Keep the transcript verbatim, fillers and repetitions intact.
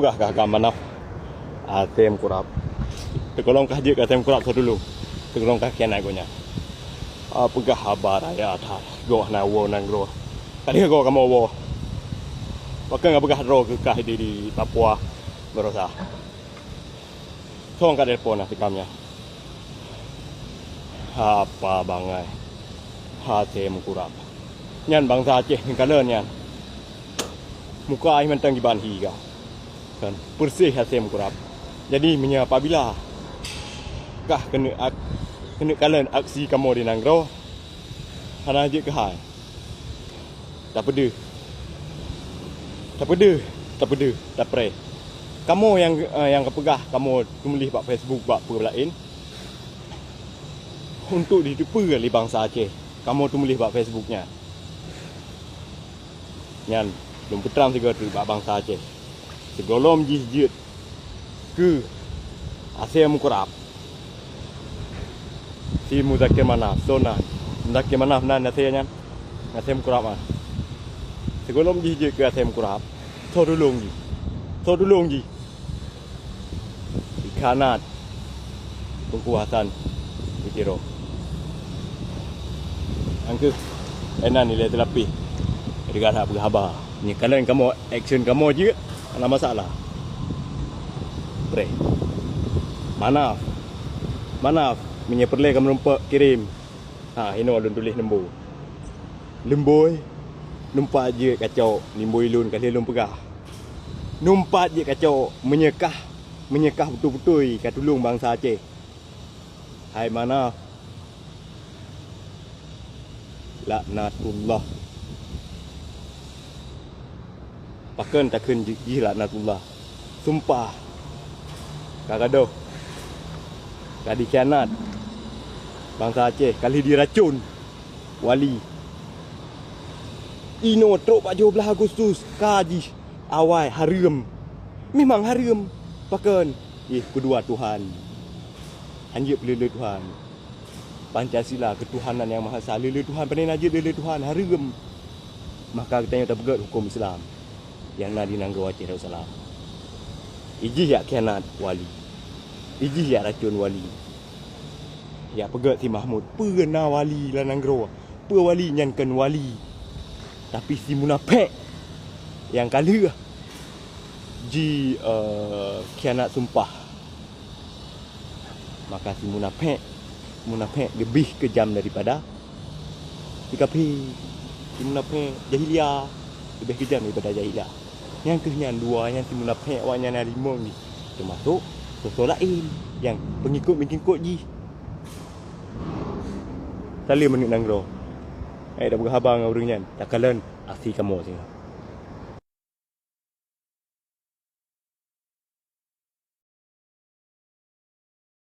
Kah, kah, kah manaf Asem Kurab. Teugohlom kah jeuet keu Asem Kurab soe tulông. Teugohlom kah khianat gobnyan. Ah, peugah haba raya that. Goh na woe nanggroe. Ka lheueh goe kamoe woe. Pakon ka peugah droe keu kah di, di Papua Barosa. Thong ka telepon na sikam nyan. Hapa bangai. Asem Kurab. Nyan bansa Aceh nyang kalon nyan. Muka ai mantong kiban hi ka. Kan, persis Asem Kurab. Jadi, meunyoe apabila kah keuneuk ak-, keuneuk kalon aksi kamoe di nanggroe, hana jeuet keuhai. Tapeudeuh. Tapeudeuh, tapeudeuh, tapreh. Kamoe nyang, eh, nyang kapeugah kamoe tumuléh bak Facebook, bak peue laén, untuk jiteupeue lé bansa Aceh. Kamoe tumuléh bak Facebook nyan. Nyan, lôn peutrang sigoe teuk bak bansa Aceh. Sigohlom jih jeuet keu Asem Kurab. Si Muzakir Manaf, soe nan? Muzakir Manaf nan Asem nyan. Asem Kurab ah. Sigohlom jih jeuet keu Asem Kurab. Soe tulông jih. Soe tulông jih. Dikhianat Teungku Hasan di Tiro. Angkeuh, inan ilée teulapih. Deungon haba-haba. Nyoe kalon kamoe, action kamoe jeuet, hana masalah. Preh. Manaf. Manaf, meunyoe peureulée kamoe rumpok kirém. Ha, inoe lôn tuléh lembu. Lemboi, numpat jeuet kacok, lemboi lôn ka lheueh lôn peugah. Numpat jeuet kacok, meunyoe kah, meunyoe kah beutôi-beutôi ka tulông bansa Aceh. Hai Manaf. Laknatullah. Pakon takheun jih laknatullah. Sumpah. Ka gadôh. Ka dikhianat. Bansa Aceh ka lheueh diracôn. Wali. Inoe trok bak tujoh blaih Agustus ka jih awai hareuem. Memang hareuem. Pakon? Ih, keudua Tuhan. Hanjeuet peuleueh-leueh Tuhan. Pancasila, keutuhanan nyang maha esa, lé-lé Tuhan, pane na jeuet lé-lé Tuhan, hareuem. Maka geutanyoe tapeugét huköm Islam nyang na di nanggroe Aceh Darussalam. Ijih jak khianat wali. Ijih jak racôn wali. Jak peugét si Mahmud, peue na wali lam nanggroe? Peue wali nyan kon wali? Tapi si munafék nyang ka lheueh ji, eh, khianat sumpah. Maka si munafék, munafék leubeh keujam daripada si kafé. Si munafék jahiliyah leubeh keujam daripada jahiliyah. Nyang kheueh nyan dua nyan si munafék awaknyan na limong jih. Teumasok soe-soe laén nyang peungikot-peungikot jih. Saleuem aneuk nanggroe. Eh, dak peugah haba ngon ureuëng nyan, takalon aksi kamoe singoh.